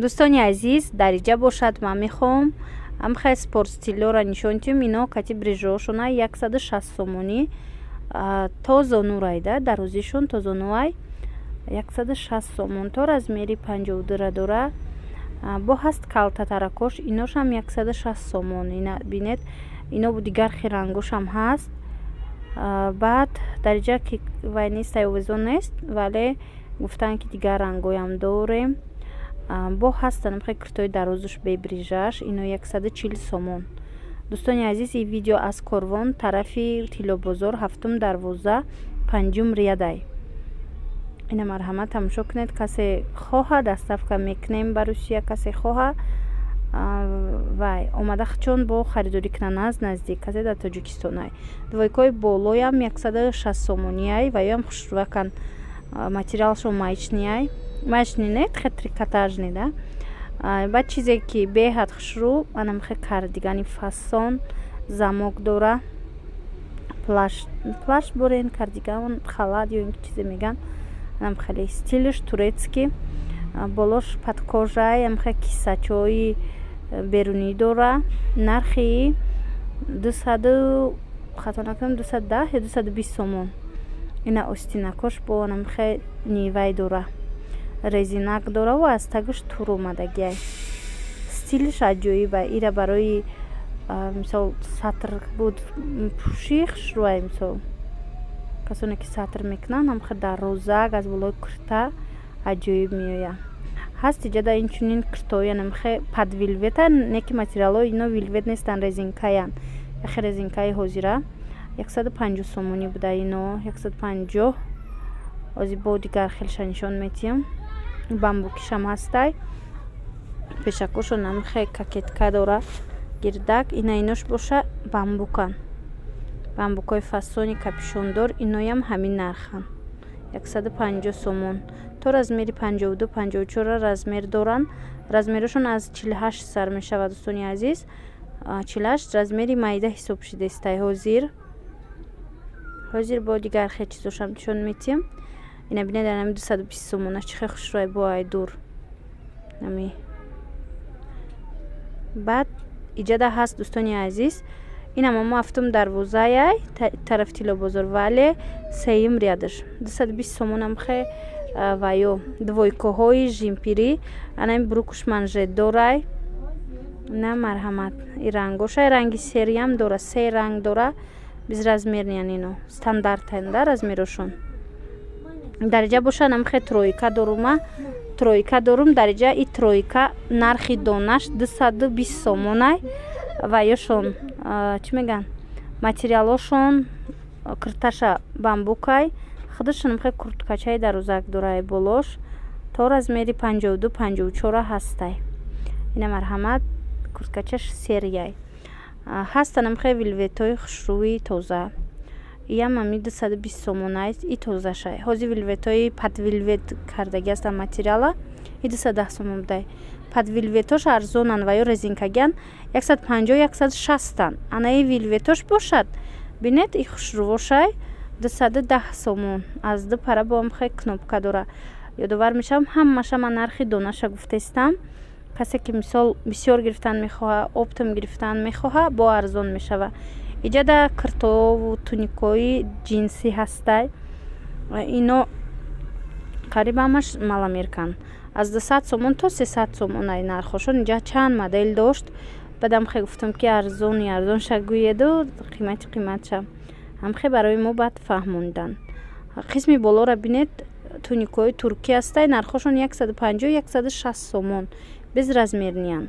Дӯстони азиз, дариҷа бошад, ман мехоҳам амхай спорт стилёра нишон диҳам. Ино кати брижошона 160 сомонӣ, то зонурайда, дарозишон то зонуай, 160 сомон, то размери 52-ра дора. Бо ҳаст калтатаракош, иношам 160 сомон. Ина бинед, ино дигар хел рангошам ҳаст. Баъд дариҷа ки вай нест, овезон нест, вале гуфтанд, ки дигар рангоям дорем. Бо ҳастанд хе куртои дарозуш бе брижаш, ино 140 сомон. Дӯстони азиз, ин видео аз Корвон, тарафи Тиллобозор, ҳафтум дарвоза, панҷум рядай. Ина марҳамат, тамошо кунед. Касе хоҳа, доставка мекунем ба Русия. Касе хоҳа, вай омада чон бо харидорӣ кунанд аз наздик, касе дар Тоҷикистонай. Двойкаҳои болоям 160 сомониай ва ёам хушрӯякан, материалшон маечныйай, маечный не, хе трикотажный да. Баъд чизе ки беҳад хушрӯ, анамхе кардигани фасон, замок дора, плащ борен, кардиган, халат ё ин ки чизе меган, анам хеле стилш турецкий, болош под кожай, амхе кисачаҳои берунӣ дора. Нархи 200, хато накунам, 210 ё 220 сомон. Ина остинакош бо анамхе нивай дора, резинак дораву аз тагаш тур омадагиай. Стилш аҷоиба. Ира барои, мисол, сатр буд пӯшӣ, хушрӯай. Мисол, касоне ки сатр мекунанд, ҳамхе дарозак аз болои курта аҷоиб меояд. Ҳаст иҷада инчунин куртаҳои анамхе под вельвета, не ки материалҳои ино вельвет нестанд, резинкаянд, яхе резинкаи ҳозира. 150 сомонӣ буда ино, 150. Ҳозир бо дигар хелша нишон метиҳам. Бамбукишам ҳастай, пешакошон амхе кокетка дора, гирдак. Ина инош боша, бамбукан, бамбукҳои фасони капюшондор. Иноям ҳамин нарханд, 150 сомон. То размери 52, 54-ра размер доранд. Размерошон аз 48 сар мешавад, дӯстони азиз. 48 размери майда ҳисоб шудестай ҳозир. Ҳозир бо дигар хел чизошам нишон метиҳам. Ина бинед, анами 220 сомона, чӣ хел хушрӯай бо ай дур ами. Баъд иҷада ҳаст, дӯстони азиз, инам мо ҳафтум дарвозаяй, тарафи Тиллобозор, вале сеюм рядаш, 220 сомонам хе ва ё двойкаҳои жемпирӣ, анами брюкуш манжетдорай. На, марҳамат, и рангошай, ранги серыйам дора, се ранг дора, безразмерныйян ино, стандартанда размерошон. Дариҷа боша, намхе тройка дорума, тройка дорум дариҷа. И тройка нархи донаш 220 сомонай. Ва ёшон чӣ мегӯянд, материалошон кирташа бамбукай, худашон хе курткачаи дарозак дорай болош, то размери 52, 54-а ҳастай. Ина марҳамат, курткачаш серыйай. Ҳастанам хе вельветҳои хушрӯи тоза, иям ами 220 сомонай, и тозашай. Ҳозир вельветҳои под вельвет кардагӣ ҳастанд материала, и 210 сомон будай. Под вельветош арзонанд ва ё резинкагиан, 150, 160-анд. Анаи вельветош бошад, бинед, и хушрӯвошай, 210 сомон, аз ду пара боам хе кнопка дора. Ёдовар мешавам, ҳамаша ман нархи донаша гуфтаистам. Касе ки, мисол, бисёр гирифтан мехоҳа, оптом гирифтан мехоҳа, бо арзон мешава. Иҷада киртову туникҳои ҷинсӣ ҳастай. Ино қариб ҳамаш маломерканд, аз 200 сомон то 300 сомон ай нархошон. Инҷа чанд модел дошт, баъдам хе гуфтам, ки арзони арзонша гӯеду қимати қиматша ҳамхе барои мо баъд фаҳмонданд. Қисми болоро бинед, туникҳои туркӣ ҳастай, нархошон 150, 160 сомон, безразмерныйянд.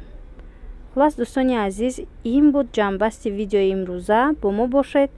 Хуллас, дӯстони азиз, ин буд ҷамъбасти видеои имрӯза. Бо мо бошед.